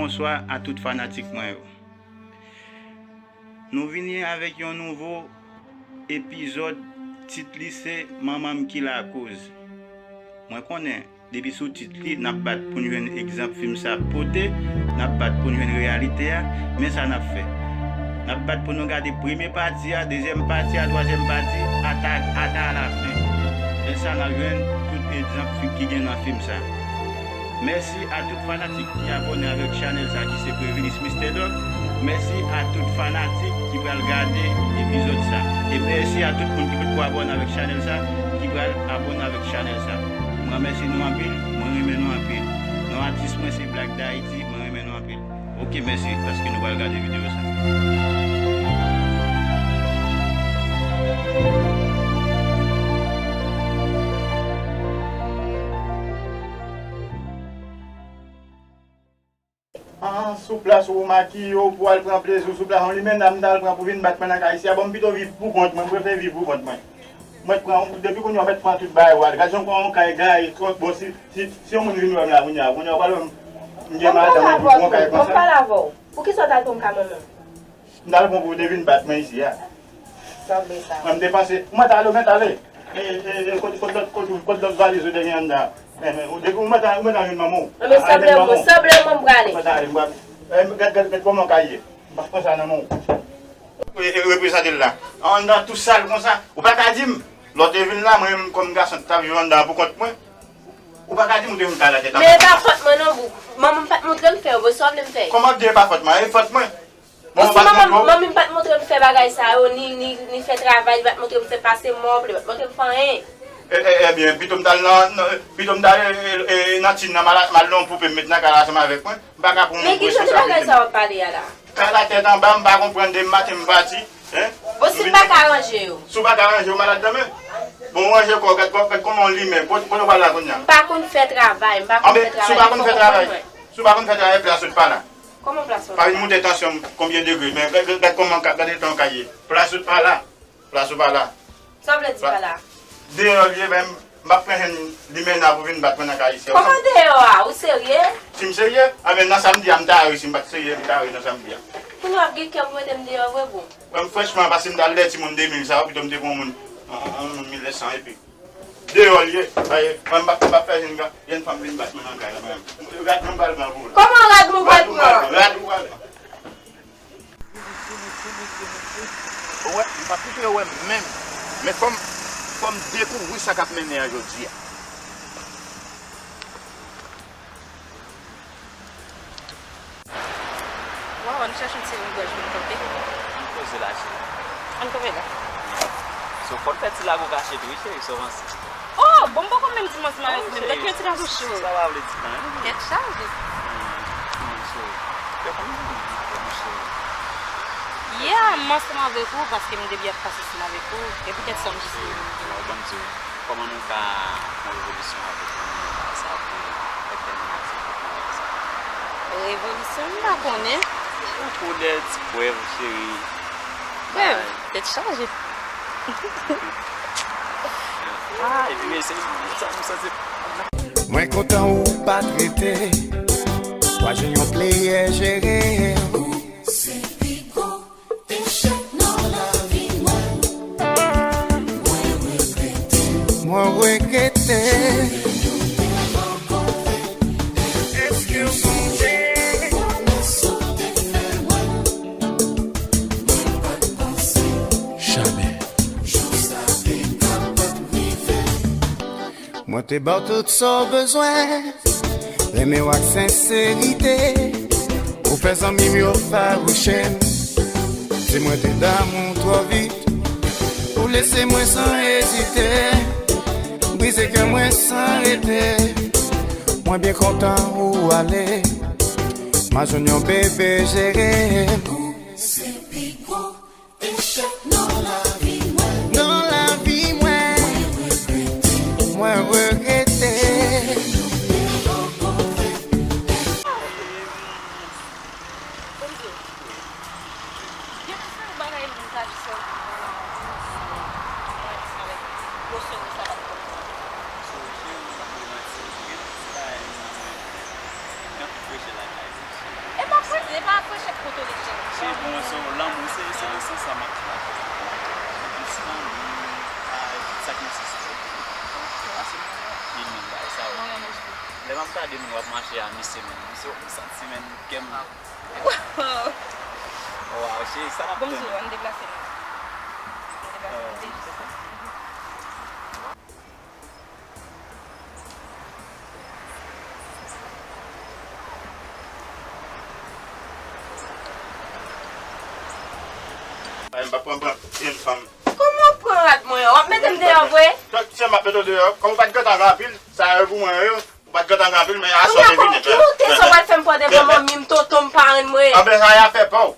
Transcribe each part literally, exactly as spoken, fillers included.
Bonswa a tout fanatik mwen yo. Nou vini avèk yon nouvo epizòd, tit li se Manman m ki lakoz. Mwen konnen, depi sou tit li, n ap bat pou n jwenn egzanp fim sa ap pote, n ap bat pou n jwenn reyalite a, men sa n ap fè. N ap bat pou nou gade premye pati a, dezyèm pati a, twazyèm pati, ata, ata alafen. Men sa n ap jwenn tout egzanp fi-, ki gen nan fim sa. Mèsi a tout fanatik ki abòne avèk chanèl sa ki se Previnis Mister Doc. Mèsi a tout fanatik ki pral gade epizòd sa. E mèsi a tout moun ki potko abòne avèk chanèl sa, ki pral abòne avèk chanèl sa. Mwen remèsye nou anpil, mwen renmen nou anpil. Non atis mwen se Black D'Haïti, mwen renmen nou anpil. Oke, mèsi paske nou pral gade videyo sa. Ah, sou plas ou makiye w pou al pran plezi w sou plas. Yon limena m t al pran pou vin bat mwen nan kay isi a. Bon, m pito viv pou kont mwen, m prefere viv pou kont mwen. Mwen pran, depi kounye a, mwen pran tout bagay w al. Gad jan yon kay gaye twòp. Bon, si, si, si yon moun vin wè m la kounye a, kounye a, w pral wè m, m gen madanm epi yon kay konsa. Bon, m pale avè w. Poukisa w t al pran m ka manman m? M t al pran pou w te vin bat mwen isi a. Sanble sa. Mwen, m te panse, ou mèt ale, ou mèt ale. E, e, e, kot, kot lòt, kot, kot lòt valiz ou te gen anndan? E, men, ou, depi ou mèt ale, ou mèt ale jwenn manman w. Anben, sanble mwen, sanble mwen m prale. Ou mèt ale, m prale. E, gad, gad, gad kòman w ka ye. M p ap pran sa nan men w. E, e, reprezante l la. Anndan tou sal konsa. Ou pa ka di m. Lè w te vin la, mwen menm kòm gason, t ap viv anndan an pou kont mwen. Ou pa ka di m ou te vin kale atè nan. Men e pa fòt mwen non, boug. Manman m pa t montre m fè yo, bon, sa w vle m fè? Kòman w di e pa fòt mwen? E fòt mwen. Bon, si manman, manmi m pa t montre m fè bagay sa yo, ni, ni, ni fè travay, li pa t montre m fè pase mòb, li pa t montre m fè anyen. E, e, ebyen, pito m t al nan, nan, pito m t al, e, e, e, nan Chin nan, m al, m al nan yon poupe m met nan kay la ansanm avèk mwen. M pa ka pran yon moun pou responsabilite m. Men ki jan de bagay sa w ap pale a la? Kay la tèt anba, m pa konprann, de maten m pati, en? Bon, si m pa ka ranje yo? Si w pa ka ranje yo, malad nan men. Bon, w ranje kò w, gad, gad, gad kòman w limen. Kote, kote w pral la kounye a? M pa konn fè travay, m pa konn fè travay, fò w konprann mwen. Anben, si w pa konn fè travay, si w pa konn fè travay, plas ou pa la. Kòman plas mwen pa la? Pa vin moute tansyon m konbyen degre, men gad, gad, gad kòman ka, gade tan w ka ye. Plas ou pa la. Plas ou pa la. Sa w vle di pa la? Deyò l ye, men m p ap pran jèn limena pou vin bat mwen nan kay isi a. Kòman deyò a? Ou serye? Si m serye, anben nan samdi a, m ta re, si m pa t serye, m ta re nan samdi a. Kounye a w ap gen kè pou mete m deyò vre, bon? Mwen, franchman, pase m t al lè timoun de mil sa yo, pito m te pran yon moun, yon, yon, yon moun mil nèf san epi. Deyò l ye. Ay, mwen, m p ap, m p ap fè jèn ga-, jèn fanm vin bat mwen nan kay la, mwen. Rad mwen pral pran pou ou la. Kòman rad mwen pral pran? Rad ou pral pran. Ou wè, m p ap kite yo wè m menm. Men fò m, fò m dekouvri sa k ap mennen an jodi a. Waw, ann chèche yon ti rengòj pou n kanpe. Ann poze la, cheri. Ann kanpe la. So, fò n fè ti lago kache tou, wi, cheri, sa w panse? Oh, bon, m poko menm di m ansanm avèk ou menm. Tank yon ti lago cho. Sa pa vle di anyen. Tèt chaje. Hmm, hmm, cheri. Fè kòmsi m di w, cheri. Yeah, m ansanm avèk ou paske m depi ap pase ansanm avèk ou. E poutèt sa m di sa. Waw, cheri, waw, ban m di w. Kòman nou ka fè yon revolisyon avèk, euh, sa pou fè tèmine aktivite konsa? Revolisyon, m pa konnen. Tankou de ti prèv, cheri. Prèv, tèt chaje. Ah, epi, men, se, sa, sa, se Mwen kontan ou pa t rete. W a jwenn yon player jere. Ou se pi gwo echèk nan lavi mwen. Mwen regrete. Mwen regrete. Èske w sonje? Pwomès ou te fè mwen. Mwen pa t panse. Jamè. Jou sa te kapab rive. Mwen te ba w tout sa w bezwen, renmen w ak senserite. Ou fè zanmi m yo fawouche m, di mwen te damou twò vit. Ou lese mwen san ezite, brize kè mwen san rete. Mwen byen kontan ou ale, m a jwenn yon bebe jere. Ou se pi gwo echèk nan lavi mwen. Nan lavi mwen. Mwen regrete. Mwen regrete. Gen yon bagay moun ka jis wè avèk gwo sere sa pa t konn. Sere cheri, m p ap vle manti, gen yon ti bagay m renmen fè. Nan tou preche lakay li. E So, lanmou, se, se nan sans sa m ap di la. Se plis lanmou, ay, tout sa k nesesite. Pase m anpil nan bagay sa yo. Lè m ap gade moun w ap mache a, mesye, men, mesye, m santi, men, kè m ap. Waw, cheri, sa n ap tann? Bonjou, ann deplase nou. Ann deplase nou. Ay, m pa pran, pran grenn fanm. Kòman w pran rad mwen an? W ap mete m deyò vre? Kòman w pa t gentan gen anpil? Sa yo pou mwen yo. Ou pa t gentan gen anpil, men a sòte vini. Ki moute sa w pral fè m pran devan manmi m, tonton m, parenn mwen? Anben, sa y ap fè pa w.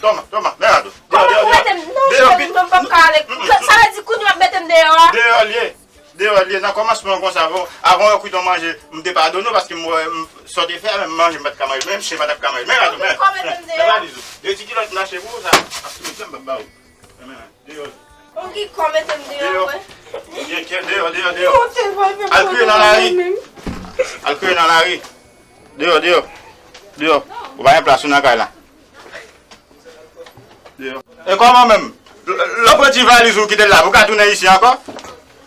Toma, toma, men rad ou. Kòman pou mete m? Non, cheri, non, m p ap ka ale. Sa vle di kounye a w ap mete m deyò a? Deyò l ye. Deyò l ye. Nan kòmansman an konsa, avan, avan w kwit yon manje, m te padone w paske m wè, m, sa w te fè a, menm manje m pa t ka manje, menm chen pa t ap ka manje. Men rad ou, men. Kòman mete m deyò? Men valiz ou. E ti kilòt m achte pou ou sa, ap sou mesye m p ap ba ou. Men, men, men. Deyò. Ou gen kò mete m deyò, deyò, wè. Ou gen kè, deyò, deyò, deyò. Al kriye nan lari. Al kriye nan lari. Deyò, deyò. Deyò. Ou pa gen plas ou nan kay la. Deyò. E kòman menm? Lè w pran ti valiz ou kite l la, pou w ka tounen isi ankò?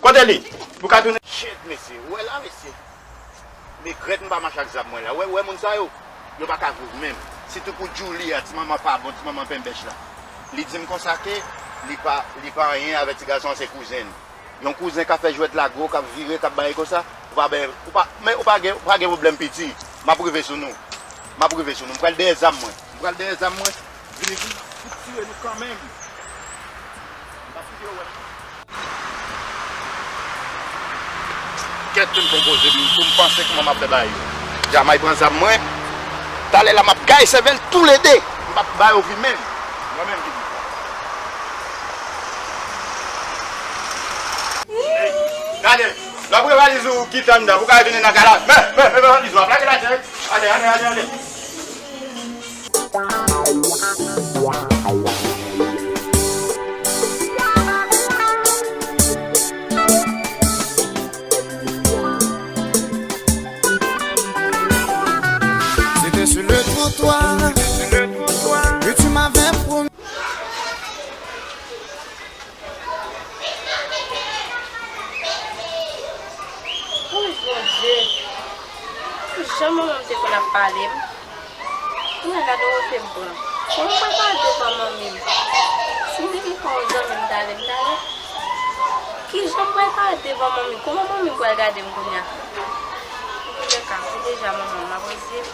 Kote li? Pou w ka tounen. Shit, mesye. Ou wè la, mesye. Megrèt m pa mache ak zam mwen la. Wè, wè moun sa yo. Yo pa ka viv menm. Sitou pou Djoulia, ti manman pa bon, ti manman penbèch la. Li di m konsa ke li pa, li pa anyen avèk ti gason an, se kouzen l. Yon kouzen k ap fè jwèt la gwo, k ap vire, k ap bay konsa. Ou pa bè, ou pa, men ou pa gen, ou pa gen pwoblèm piti. M ap rive sou nou. M ap rive sou nou. M pral dèyè zam mwen. M pral dèyè zam mwen. Vini, vini, m ap fout tire nou kanmenm. M pa fouti yo wè m. Kèt, m pran koze pou m, pou m panse kòman m ap fè bagay yo. Jamay pran zam mwen. Talè la m ap gaye sèvèl toulede. M p ap ba yo vi menm. Mwen menm ki di sa. Ey, gade, lè w pran valiz ou kite anndan, pou w ka retounen nan kay la. Men, men, men, men valiz ou a plake la, cheri. Ale, ale, ale, ale. C'était sur le trottoir que tu m'avais promis. Wouy, Bondye! Jan manman m te konn ap pale m. Mwen gade wote m pran. Kòman m pral pale devan manmi m? Si m te gen kò yon zanmi m ta ale, m ta ale. Kijan m pral pale devan manmi m? Kòman manmi m pral gade m kounye a? Antoulèka, se deja manman m, m ap rezye m.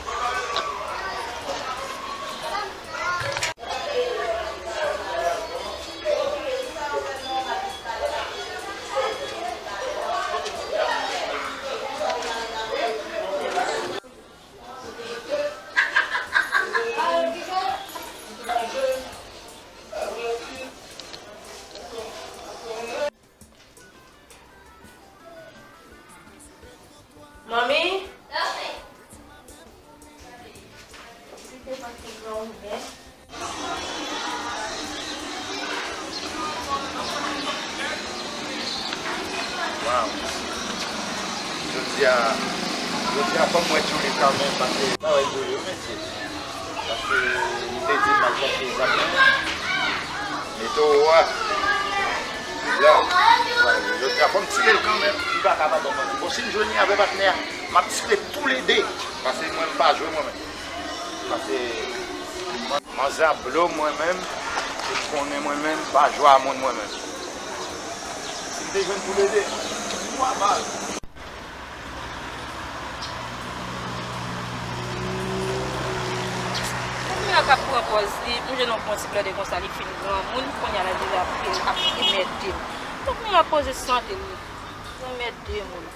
Manmi? Kite pòt lan ouvè. Waw. Jodi a, jodi a, fò m wè Djoulie kanmenm, paske m pa wè Djoulie, wi, mesye. Paske li te di m al chèche zam nan. Mete w a. La. Jodi a, fò m tire l kanmenm. Li pa ka pa ban m manti. Bon, si m jwenn li avè patnè a, m ap tire toulede. Paske mwen, m pa jwe mwen menm. Paske manzè ap blo mwen menm. E m konnen mwen menm, m pa jwe a moun mwen menm. Si m te jwenn toulede, twa bal. Donk, Mira k ap pran pòz li, m jwenn yon bon ti blòdè konsa, li fin granmoun, kounye a la, li ap, ap emède m. Donk, Mira poze sante l, li emède moun.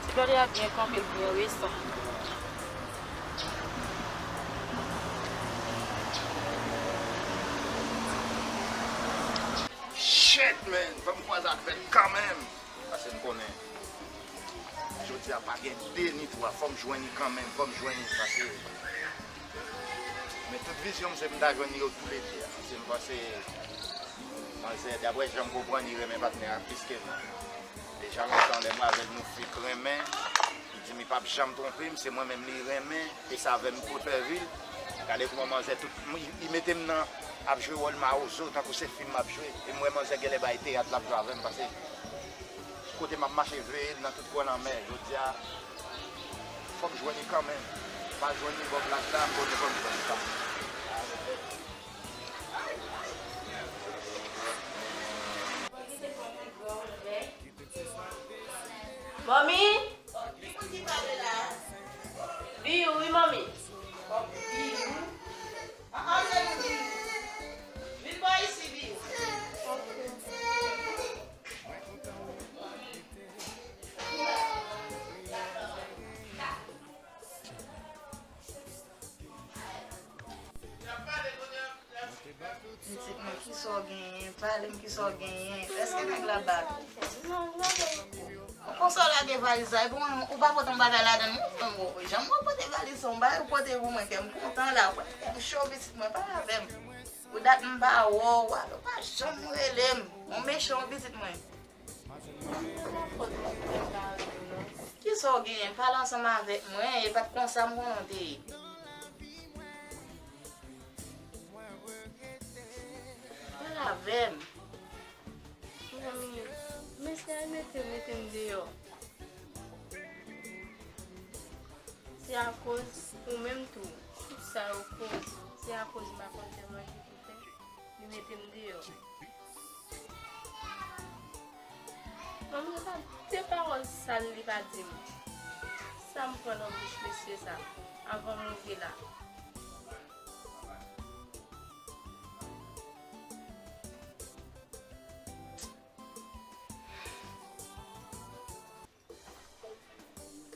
Ti blòdè a byen kanpe, l byen resan. Shit, man! Fò m kwaze ak fèt kanmenm. Paske m konnen jodi a pa gen de ni twa. Fò m jwenn li kanmenm, fò m jwenn li, paske men tout vizyon m se pou m ta jwenn yo toulede a. Paske m panse manzè, daprè jan m konprann, li renmen patnè a plis ke mwen. Deja lontan, lè mwen avè l, nou fèk renmen. Li di m li p ap janm twonpe m, se mwen menm li renmen, e se avè m Claude Pervil. Gade kouman manzè tout, li, li mete m nan ap jwe wòl mawozo tankou se fim m ap jwe. E m wè manzè genlè bay teyat l ap jwe avè m, paske kote m ap mache veye l nan tout kwen lanmè. Jodi a, fòk jwenn li kanmenm. M pa jwenn li bò plas la, m konnen fò m jwenn li kanmenm. Manmi? Biyou, wi, manmi. Biyou. Vin bò isi, Biyou. Pitit mwen, kisa w genyen? Pale m kisa w genyen. Èske nèg la bat ou? Konsa w lage valiz la, epi mwen, ou pa pote yon bagay ladan l, non? Mwen, bon, jan mwen pote valiz sa, yon bagay ou pote pou mwen, kè m kontan la, kè m cho, pitit mwen, pale avè m. Pou dat m pa wè w, ou pa janm rele m. Ou mechan, pitit mwen. Kisa w genyen? Pale ansanm avèk mwen, e pa t konsa m konnen w te ye. Pale avè m. Mezanmi, mesye a mete, mete m deyò. Se akoz ou menm tou. Tout sa yo koz. Se akoz m pa konn fè manje pou fè. Li mete m deyò. Manmi, se pa de pawòl sal li pa di m. Sa m pran nan bouch mesye sa, avan m rive la.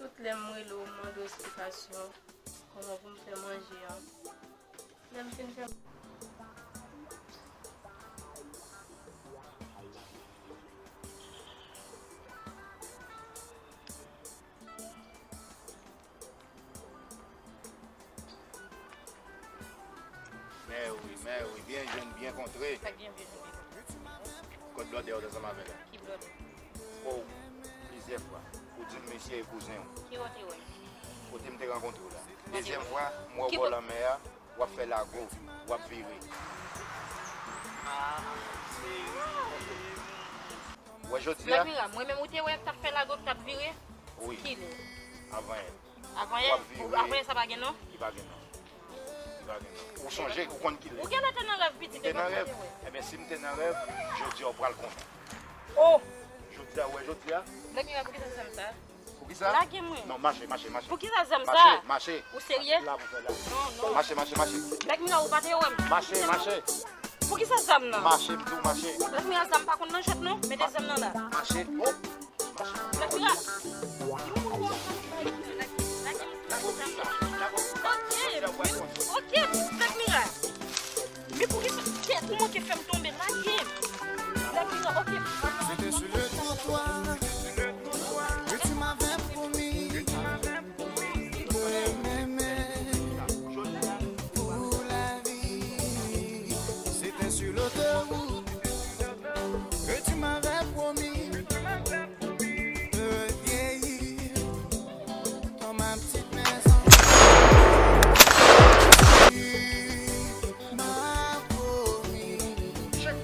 Tout lè m rele w, m mande w esplikasyon, kòman pou m fè manje a. Lè m fin fè. Mèwi, mèwi, byen jwenn, byen kontre. Sa k gen byen jwenn, byen kontre? Kot blòdè w t ansanm avè l la? Ki blòdè? O, plizyè fwa. Ou di m mesye e kouzen w. Ki wè w te wè? Kote m te rankontre w la. Dezyèm fwa, m wè w bò lanmè a, w ap fè lago, w ap vire. Wè jodi a? Black Mira, mwen menm ou te wè k t ap fè lago, k t ap vire? Wi. Kilè? Avan yè. Avan yè? W ap vire. Avan yè sa pa gen non? Li pa gen non. Li pa gen non. Ou sonje, ou konn kilè. Ou genlè te nan rèv, pitit, e pa sa te wè. Ebyen, si m te nan rèv, jodi a ou pral konnen. Oh! Jodi a, ou wè jodi a? Black Mira, poukisa se zam sa? Poukisa? Lage mwen. Non, mache, mache, mache. Poukisa zam sa? Mache, mache. Ou serye? La pou fè la. Non, non. Mache, mache, mache. Black Mira, ou pa te wè m. Mache, mache. Poukisa zam nan? Mache, m di w mache. Black Mira, zam pa konn nan jwèt non. Mete zam nan la. Mache. Oh. Mache. Black Mira. Ok, ok, Black Mira. Men poukisa tèt ou manke fè m tonbe? Lage m. Black Mira, ok. C'était sur le trottoir que tu m'avais promis de m'aimer pour la vie. C'était sur l'autoroute que tu m'avais promis de vieillir dans ma petite maison. Tu m'as promis de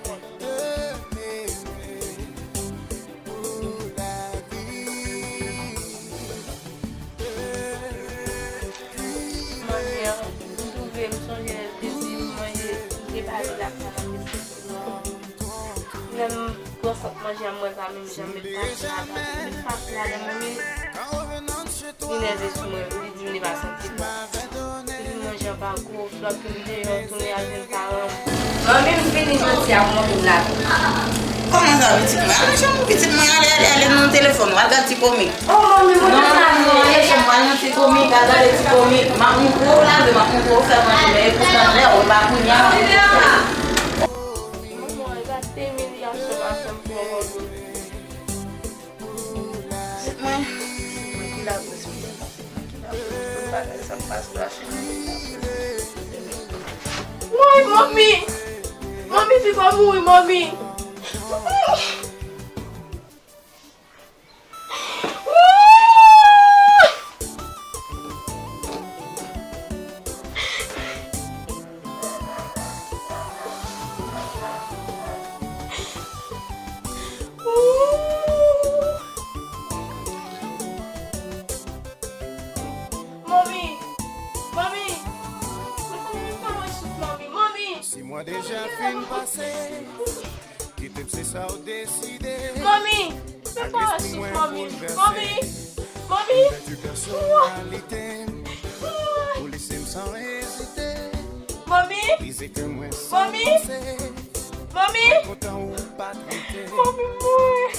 m'aimer pour la vie. Manje an, m twouve, m sonje lè l te di m manje, m te pale l ap pale anpil sou non. Lè m pran sant manje a, m wè l pa menm jan, m met pase ladan, m met pase ladan, men li nève sou mwen, li di m li pa santi l bon. Li di m manje an pa gou, flòt m deyò, tounen al jwenn paran m. Manmi m vini jodi a pou montre m lavi. Kòman sa, pitit mwen? Ale, ale, ale, ale nan telefòn ou, al gad ti komik. Oh, manmi, montre m lavi. Non, non, non, ale, chanm, al nan ti komik, al gade ti komik. M ap montre w lavi, m ap montre w fè manje, men e pou tannlè, e pa kounye a. Manman, e pa de milyasyon m ap fè m pran manje. Pitit mwen, mwen ki la pou esplike, mwen ki la pou tout bagay sa k pase la, cheri. Woy, manmi! Manmi, fi pa mouri, manmi! Manmi, fè pa souf, manmi. Manmi, manmi. Manmi, manmi, manmi. Manmi mwen.